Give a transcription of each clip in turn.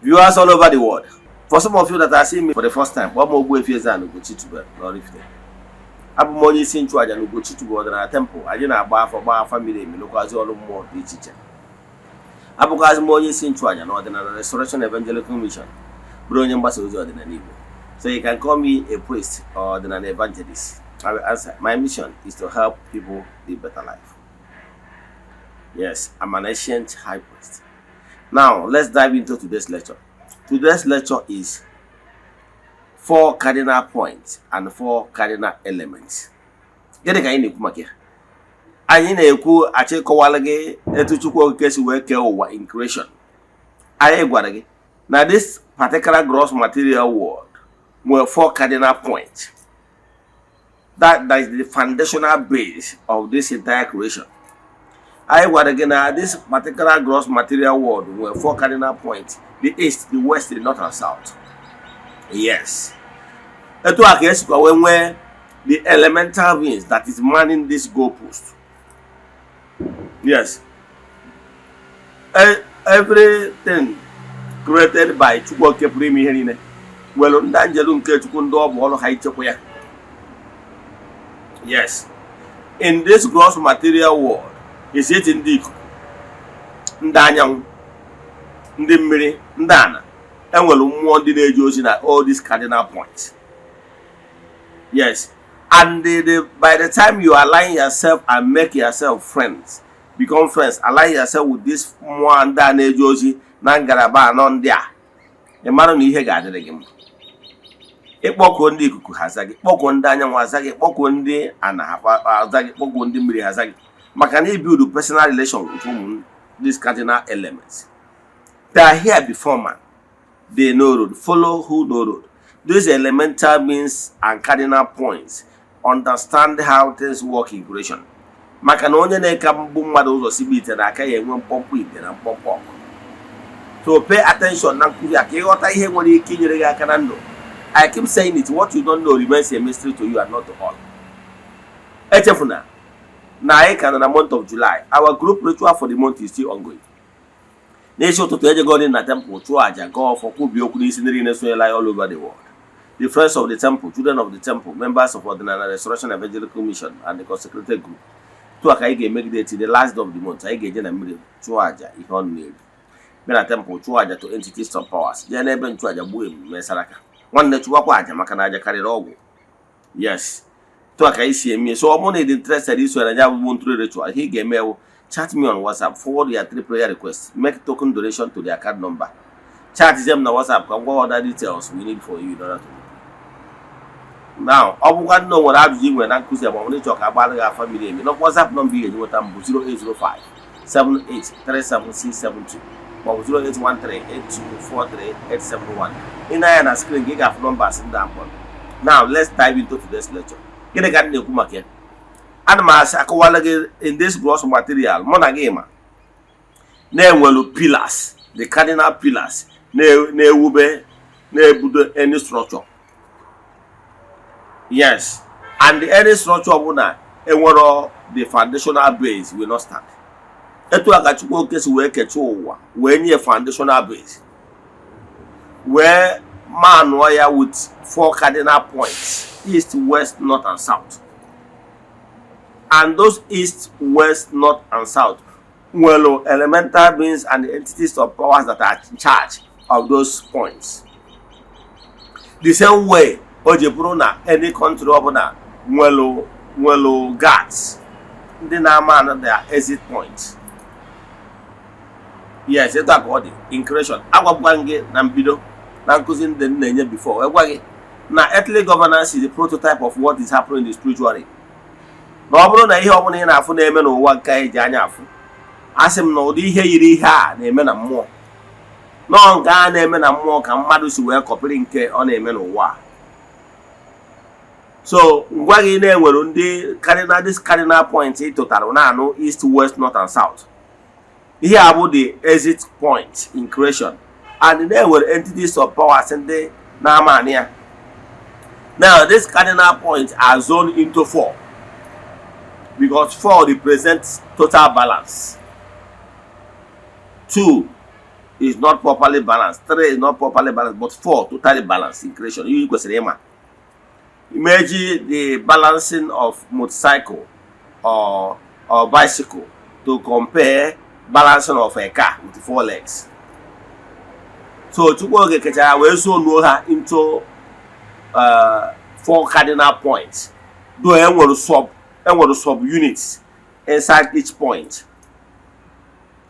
Viewers all over the world, for some of you that are seeing me for the first time, kpọọ m Ogbuefi Eze-Ana Ugochi tubelu n'Oraifite. Abụ m onye isi nchụaja na Ugochi tubelu ọdịnala temple. Anyị na-agba afọ, gbaa afa miri emi, lụkwazị ọrụ mmụọ dị iche iche. Abụkwazị m onye isi nchụaja na Ọdịnala Restoration Evangelical Mission, bụrụ onye mgbasa ozi ọdịnala Igbo. So you can call me a priest or ọdịnala evangelist. I will answer. My mission is to help people live better life. Yes, I'm an ancient high priest. Now let's dive into today's lecture. Today's lecture is four cardinal points and four cardinal elements. Gịnị ka anyị na-ekwu maka ya? Anyị na-ekwu achọ ịkọwara gị etu Chukwu Okike si wee kee ụwa in creation. Anyị gwara gị na this particular gross material world nwere four cardinal points that is the foundational base of this entire creation. Anyị gwara gị na this particular gross material world nwere four cardinal points: the east, the west, the north and south. Yes, etu a ka esikwa wee nwee the elemental beings that is manning this goalpost. Yes, everything created by Chukwu Okike pụrụ ime ihe niile nwere ndị anjelu nke Chukwu, ndị ọ bụ ọrụ ha ichekwa ya. Yes, in this gross material world is it ndị ikuku, ndị anyanwụ, ndị mmiri, ndị ana. Enwere mmụọ ndị na-eje ozi na all these cardinal points. Yes, and by the time you align yourself and make yourself friends, become friends, align yourself with this mmụọ ndị a na-eje ozi na ngalaba anọ ndị a, ị mara na ihe ga-adịrị gị mma. Ịkpọkuo ndị ikuku, ha aza gị. Kpọkuo ndị anyanwụ, aza gị. Kpọkuo ndị ana, ha aza gị. Kpọkuo ndị mmiri, ha aza gị, maka na ibuild personal relation with ụmụ these cardinal elements. They are here before man. They know road. Follow who know road. These elemental means and cardinal points understand how things work in creation. Maka na onye na-eka mbụ mmadụ ụzọ sibe ite na aka ya enwe mkpọmkpọ ite na mkpọmkpọ ọkụ. So pay attention na nkụzi a ka ịghọta ihe nwere ike inyere gị aka na ndụ. I keep saying it, what you don't know remains a mystery to you and not to all. Echefuna na anyị ka nọ na month of July. Our group ritual for the month is still ongoing. N'isi ụtụtụ, ejegodi na temple chụọ aja, gaa ọfọ, kwubie okwu n'isi ndị niile sonyela anyị all over the world, the friends of the temple, children of the temple, members of Ọdịnala Restoration Evangelical Mission and the consecrated group. Tụa ka anyị ga-emegide till the last day of the month. Anyị ga-eje na mmiri chụọ aja ihe ọnụ na-eri, bịa na temple chụọ aja to entities of powers, jee n'ebe nchụaja gbuo emume saraka. Nwanne, chụwakwa aja, maka na aja karịrị ọgwụ. Yes, tụa ka anyị si eme. So ọ bụrụ na ị dị interested iso na ya bụ monthly ritual, ihe ị ga-eme bụ chat me on WhatsApp, forward your three prayer requests, make token donation to the account number. Chat them na WhatsApp ka m gwa other details we need for you in order to. Now, ọ bụkwa nna o nwere ajụjụ ị nwere na nkụzi a, ma ọ bụrụ ịchọ ka agbara gị afa miri emi, nọkwa WhatsApp nọmba ị ga-eji nweta m bụ 0805 7837672 maọbụ 08138243871. Ị na-anya na screen gị, ị ga-afụ numbers ndị a mkpọrọ. Now let's dive into today's lecture. Gịnị ka m na-ekwu maka ya? Ana m asị akọwala gị, in this gross material mụ na gị ma na-enwelu pillars, the cardinal pillars na-ewube, na-ebudo any structure. Yes, and any structure ọbụla enwero the foundational base will not stand. Etu a ka Chukwu Okike si wee kechaa ụwa, wee nye foundational base, wee manụọ ya with four cardinal points: east, west, north and south. And those east, west, north and south nwere elemental beings and entities of powers that are in charge of those points. The same way o ji bụrụ na any country ọbụla nwelu guards ndị na-ama na their exit point. Yes, etu a ka ọ dị in creation. Agwagwa m gị na mbido na nkụzi ndị m na-enye before, wee gwa gị na earthly governance is the prototype of what is happening in the spiritual realm. Na ọ bụrụ na ihe ọbụla ị na-afụ na-eme n'ụwa nke anyị ji anya afụ, asị m na ụdị ihe yiri ihe a na-eme na mmụọ. Nọọ nke a na-eme na mmụọ ka mmadụ si wee kọpịrị nke ọ na-eme n'ụwa a. So ngwa gị, na-enwere ndị cardinal, this cardinal point ị tụtara na-anụ, east, west, north and south. Ihe a bụ the exit point in creation, and na-enwere entities of powers ndị na-ama anị ya. Now this cardinal point are zoned into four because four represents total balance. Two is not properly balanced, three is not properly balanced, but four totally balanced in creation. Ihe kwesịrị ịma, imagine the balancing of motorcycle or bicycle to compare balancing of a car with four legs. So Chukwu oge kechara wee zonuo ha into four cardinal points, though enwere sub units inside each point,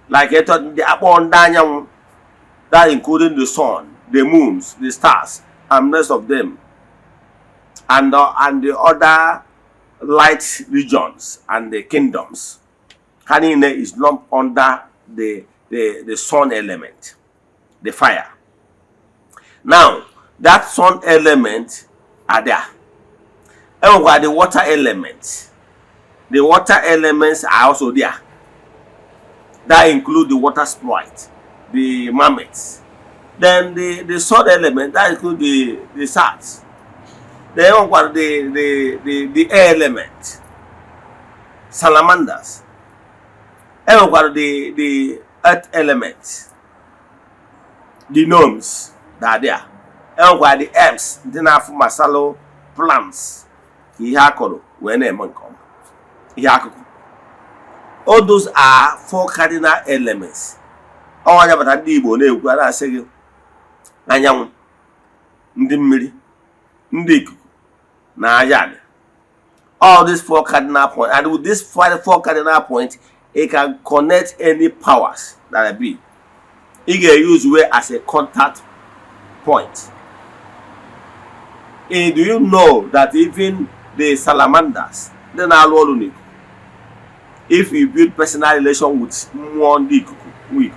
like etu ndị akpọ ndị anyanwụ, that including the sun, the moons, the stars and rest of them, and the other light regions and the kingdoms. Ha niile is lumped under the sun element, the fire. Now, that sun element are there. Enwekwa the water element. The water elements are also there, that include the water sprite, the mermaids. Then the sun element, that include the satyrs. Then enwekwara the air element, salamanders. Enwekwara the earth element, the gnomes that are there. Enwekwara the herbs, ndị na-afụ masalụ plants ka ihe a kọrọ wee na-eme nke ọma, ihe akụkụ. All those are four cardinal elements. Ọ bata ndị Igbo na-ekwu, a na-asị gị anyanwụ, ndị mmiri, ndị ikuku na aja anị. All these four cardinal points, and with this four cardinal points, it can connect any powers that be. Ị ga-use way as a contact point. Do you know that even the salamanders, ndị na-alụ ọrụ n'ikuku, if you build personal relation with mmụọ ndị ikuku, nwa ikuku,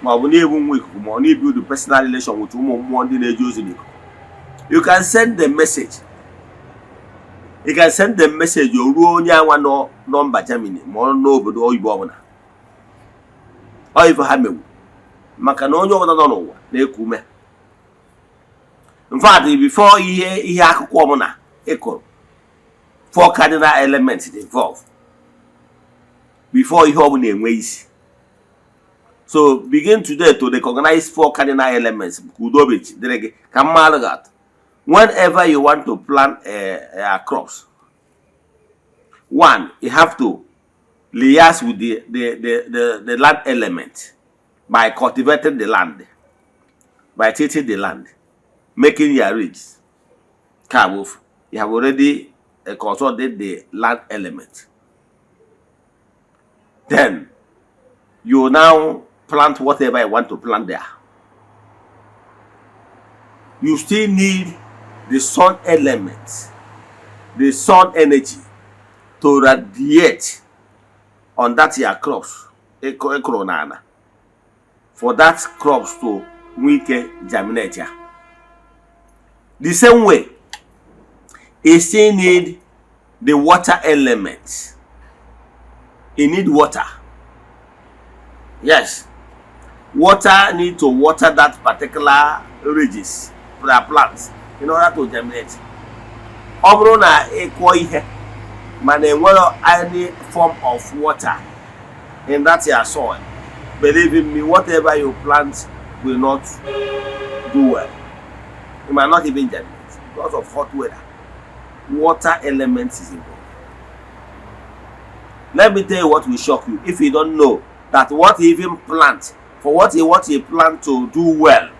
ma ọ bụ na-ebu nwa ikuku, ma ọ na-ebuild personal relation with ụmụ mmụọ ndị na-eje ozi n'ikuku, you can send the message. You can send the message, o ruo onye anwa nọ nọ mba Germany ma ọ nọ n'obodo oyibo ọbụla. Ọ ife ha mewu maka na onye ọbụla nọ n'ụwa na-eku ume. In fact, before ihe akụkọ ọbụla ị kụrụ, four cardinal elements dị involved before ihe ọbụla enwe isi. So begin today to recognize four cardinal elements ka udo obi dịrị gị. Ka mmadụ ga-atụ, whenever you want to plant a crops, one, you have to liaise with the land element by cultivating the land, by tilting the land, making your ridge ka you have already consulted the land element. Then you now plant whatever you want to plant there. You still need the sun element, the sun energy, to radiate on that your crops ịkụrụ n'ala, for that crops to nwee ike germinate ya. The same way, you still need the water element. You need water. Yes, water need to water that particular ridges for the plants in order to germinate. Ọ bụrụ na ị kụọ ihe mana enwero any form of water in that your soil, believe in me, whatever you plant will not do well. It might not even germinate because of hot weather. Water element is involved. Let me tell you what will shock you if you don't know that what you even plant, for what you plant to do well,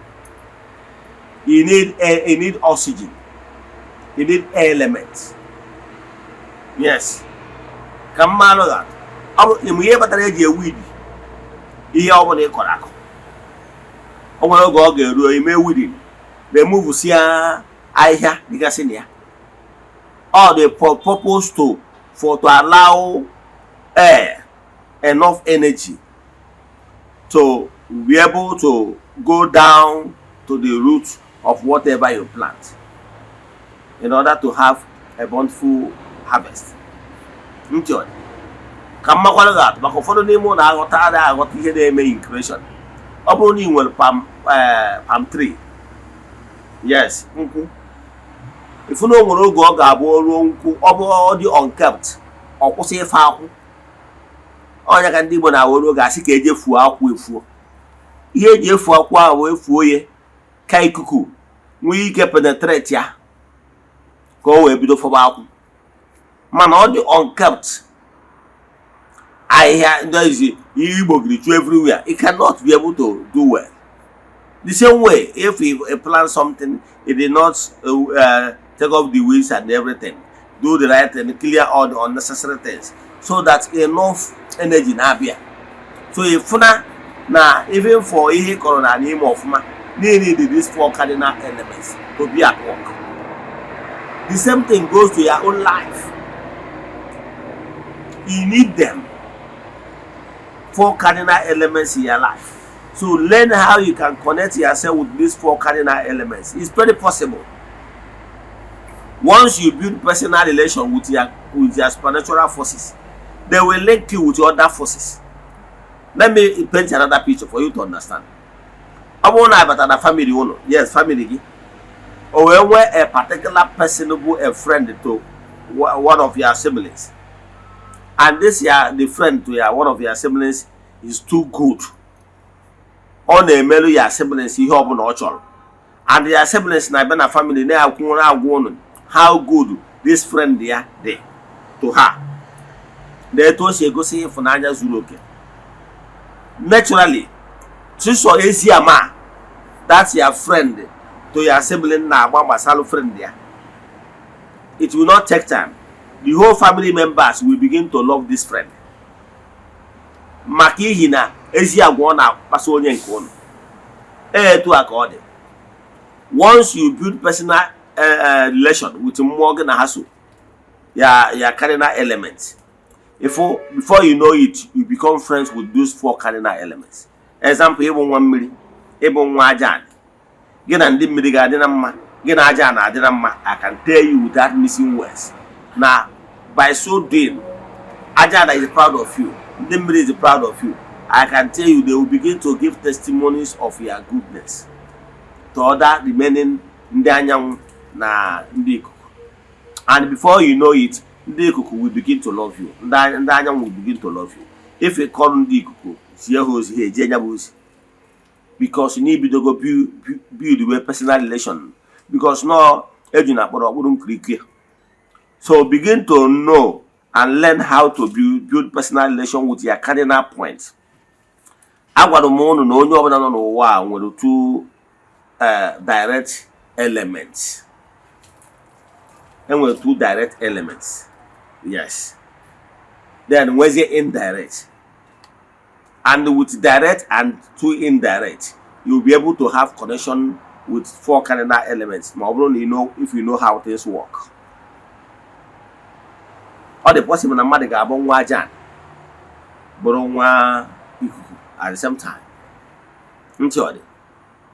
you need air, you need oxygen, you need air element. Yes, ka mmanụ ga ọ bụ ịmụ ihe kpatara eji eweed ihe ọ bụla ị kọrọ akụ. O nwere oge ọ ga-eruo, ime weeding, remove sia ahịhịa dịgasị na ya, all the purpose to allow air enough energy to be able to go down to the root of whatever you plant in order to have a bountiful harvest. Ntị ọ dị ka mmakwara ga-atụ maka ụfọdụ n'ime ụlọ aghọta adịghị aghọta ihe na-eme in creation. Ọ bụrụ na ị nwere palm tree, yes, nkwụ, ifu na o nwere oge ọ ga-abụ o ruo, nkwụ ọ bụ ọ dị unkept, ọ kwụsị ife akwụ. Ọnya ka ndị Igbo na-awere oge asị ka eje fuo akwụ efuo. Ihe eji efu akwụ ahụ wee fuo ya ka ikuku nwee ike penetrate ya, ka o wee bido fọba akwụ. Mana ọ dị unkept, ahịhịa ndị ezi igbogiri ju everywhere, it cannot be able to do well. The same way, if you plant something, it did not take off the weeds and everything, do the right thing, clear all the unnecessary things so that enough energy na-abịa. So ifuna na even for ihe ị kọrọ na n'ime ọfụma niile, need these four cardinal elements to be at work. The same thing goes to your own life. You need them four cardinal elements in your life. So learn how you can connect yourself with these four cardinal elements. It's very possible. Once you build personal relation with your supernatural forces, they will link you with other forces. Let me paint another picture for you to understand. Ọ bụrụ na abata na family unu, yes, family gị, o wee nwee a particular person bụ a friend to one of your siblings, and this your the friend to your one of your siblings is too good. Ọ na-emerụ ya siblings ihe ọbụla ọ chọrọ, and your siblings na-abịa na family na-akwụ na-agwa unu how good this friend ya dị to her na etu o si egosi ịfụnanya zuru oke. Naturally, sisọ ezi ama that your friend to your sibling na-agba gbasalụ friend ya, it will not take time, the whole family members will begin to love this friend, maka ihi na ezi agwa ọ na-akpaso onye nke ụnụ. Etu a ka ọ dị. Once you build personal relation with mmụọ gị na ha so ya cardinal elements, before you know it, you become friends with those four cardinal elements. Example, ịbụ nwa mmiri, ịbụ nwa aja anị, gị na ndị mmiri ga-adị na mma, gị na aja na-adị na mma. I can tell you without missing words na by so doing, aja ana is proud of you, ndị mmiri is proud of you. I can tell you, they will begin to give testimonies of your goodness to other remaining ndị anyanwụ na ndị ikuku, and before you know it, ndị ikuku will begin to love you, ndị anyanwụ will begin to love you. If you call ndị ikuku zie ha ozi, ha eje nya bụ ozi, because na ibidogo build wey personal relation, because no eju na akpọrọ ọkpụrụ nkirikiri. So begin to know and learn how to build personal relation with your cardinal points. Agwara m ụnụ na onye ọbụla nọ n'ụwa a nwere two direct elements. Enwere two direct elements, yes, then nwezie indirect. And with direct and two indirect, you will be able to have connection with four cardinal elements, ma ọ bụrụ na you know, if you know how things work. Ọ dị possible na mmadụ ga-abụ nwa aja, bụrụ nwa ikuku at the same time. Ntị ọ dị?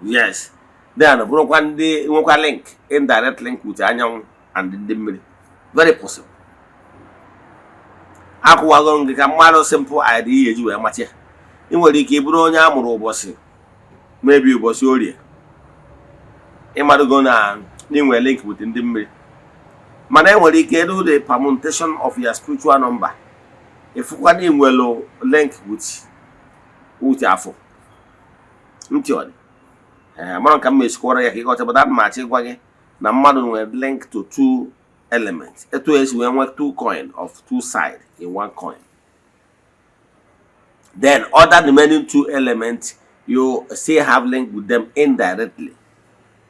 Yes. Then bụrụkwa ndị nwekwa link, indirect link with anyanwụ and ndị mmiri. Very possible. Akwụwago m gị ka mmadụ simple idea eji wee mata ya. Ị nwere ike ịbụrụ onye a mụrụ ụbọchị, maybe ụbọchị Orie, ịmadụgo na inwe link with ndị mmiri. Mana e nwere ike do the permutation of your spiritual number, ịfụkwa na inwelu link with afọ. Ntị ọ dị? Ee, mara ka m mesikwara ya ka ịghọta. But ana m achọ ịgwa gị na mmadụ nwere link to two elements, etu esi wee nwee two coin of two side in one coin. Then other remaining two elements, you still have link with them indirectly.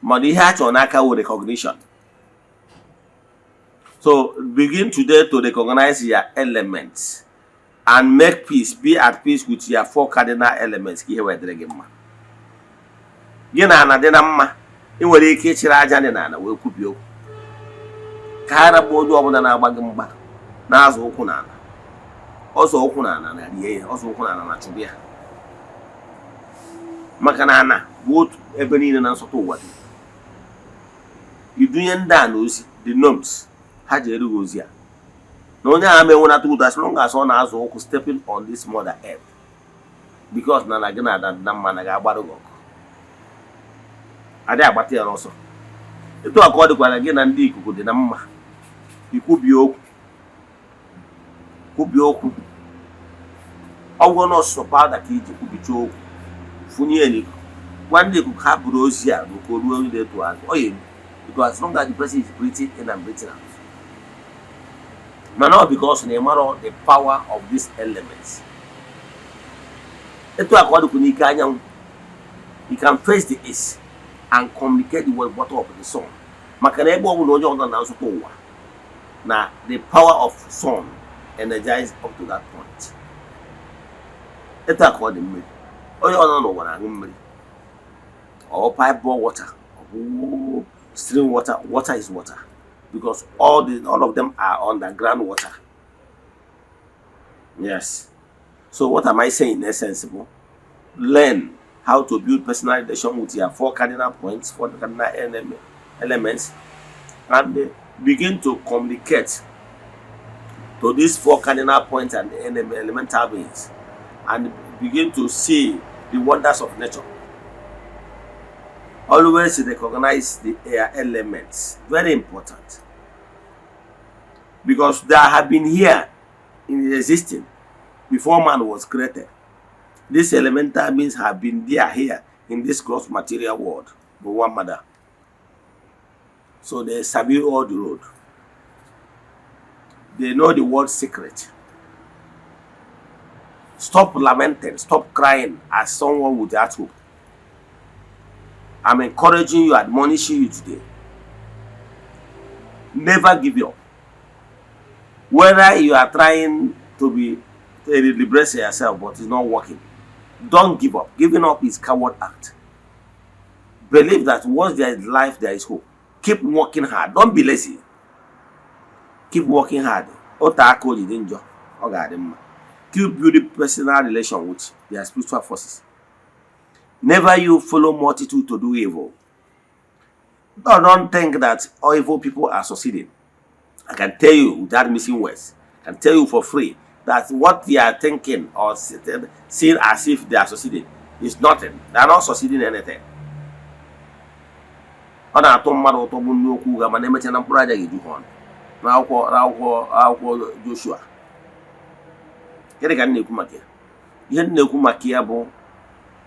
Mana ihe a chọrọ n'aka wụ recognition. So begin today to recognize your elements and make peace, be at peace with your four cardinal elements, ka ihe wee dịrị gị mma. Gị na ana dị na mma. Ị nwere ike ịchịrị aja dị n'ala wee kwubie okwu ka ha rabụ onye ọbụla na-agba gị mgba na-azụ ụkwụ n'ala, ọzọ ụkwụ n'ala na rie ya, ọzọ ụkwụ n'ala na chụbụ ya, maka na ana bụ otu ebe niile na nsọtụ ụwa dị. Idunye ndị a na ozi, the gnomes, ha ji eru gị ozi a na onye agha menwenata udo as long as ọ na-azụ ụkwụ, stepping on this mother earth, because na na gị na ada na mma na ga-agbarụ gị ọkụ, adị agbata ya n'ọsọ. Etu a ka ọ dịkwara gị na ndị ikuku dị na mma. Ikwubie okwu, kwubie okwu, ọgwụ n'ọsụsụ powder ka iji kwubichaa okwu. Fụnye ya n'ikuku, gwa ndị ikuku ha buru ozi a nke o ruo onye na-etu azụ ọ ya eru, because as long as the person is breathing in and breathing out. Mana ọ because na ị marọ the power of these elements. Etu a ka ọ dịkwa n'ike anyanwụ. You can face the east and communicate the water of the sun, maka na ebe ọbụla onye ọbụla na nsụta ụwa na the power of sun energize up to that point. Etu a ka ọ dị mmiri. Onye ọbụla n'ụwa na-aṅụ mmiri, or pipe bore water, ọ bụ stream water. Water is water, because all of them are underground water. Yes. So what am I saying in essence bụ, learn how to build personal relation with your four cardinal points, four cardinal elements, and begin to communicate to these four cardinal points and elemental beings, and begin to see the wonders of nature. Always recognize the air elements, very important, because they have been here in existing before man was created. These elemental beings have been there here in this gross material world, but one mother. So they sabi all the road. They know the word secret. Stop lamenting, stop crying as someone without hope. I'm encouraging you, admonishing you today. Never give up. Whether you are trying to liberate yourself, but it's not working, don't give up. Giving up is coward act. Believe that once there is life, there is hope. Keep working hard. Don't be lazy. Keep working hard. Ote aka o ji dị njọ, ọ ga-adị mma. Keep building personal relation with their spiritual forces. Never you follow multitude to do evil. No, don't think that all evil people are succeeding. I can tell you without missing words, I can tell you for free that what they are thinking or seeing as if they are succeeding is nothing. They are not succeeding anything. Ọ na-atọ mmadụ ụtọ bụ nnukwu ụgha, mana emechaa na mkpụrụ aja ga-eju ha ọnụ. N'akwụkwọ Joshua. Gịnị ka m na-ekwu maka ya? Ihe m na-ekwu maka ya bụ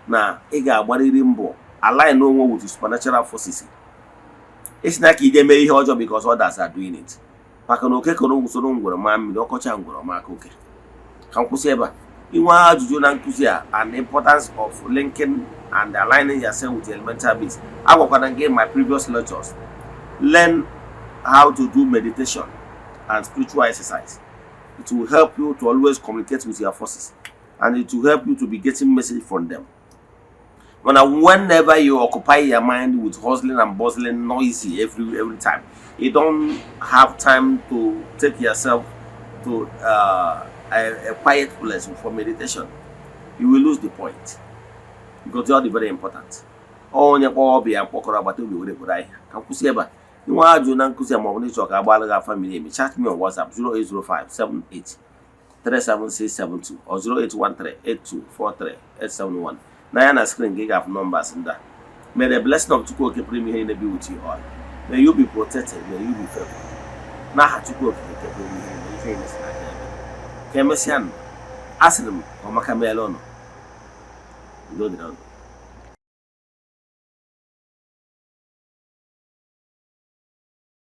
na ị ga-agbarịrị mbọ align onwe with supernatural forces. Isi na ka ije mee ihe ọjọọ because others are doing it, maka na oke kọrọ usoro ngwere maa mmiri ọkọcha ngwere ọma aka oke. Ka m kwụsị ebe a. Inwe ajụjụ na nkụzi a and the importance of linking and aligning yourself with elemental beings, agwakwana gị in my previous lectures, learn how to do meditation and spiritual exercise. It will help you to always communicate with your forces, and it will help you to be getting message from them. Whenever you occupy your mind with hustling and bustling, noisy every time, you don't have time to take yourself to a quiet place for meditation. You will lose the point, because ọ dị very important. Onye kpọọ ọbịa mkpọkọrọ agbata obi were bụrụ ahịa. Ka m kwụsị ebe a. Inwe ajụjụ na nkụzi a maọbụ na ịchọ ka agbalị gị afa miri emi, chat me on WhatsApp 0805 78 37672 or 0813 8243 871. Na ya na screen gị ga-afụ numbers ndị a. May the blessing of Chukwu Okike pụrụ ime ihe niile be with you all. May you be protected, may you be favored. N'aha Chukwu Okike nke pụrụ ime ihe niile, ife niile si n'aka ya bịa. Ka emesịa nụ, asịrị m ka ọmaka meela ụnụ. Udo dịrị ụnụ.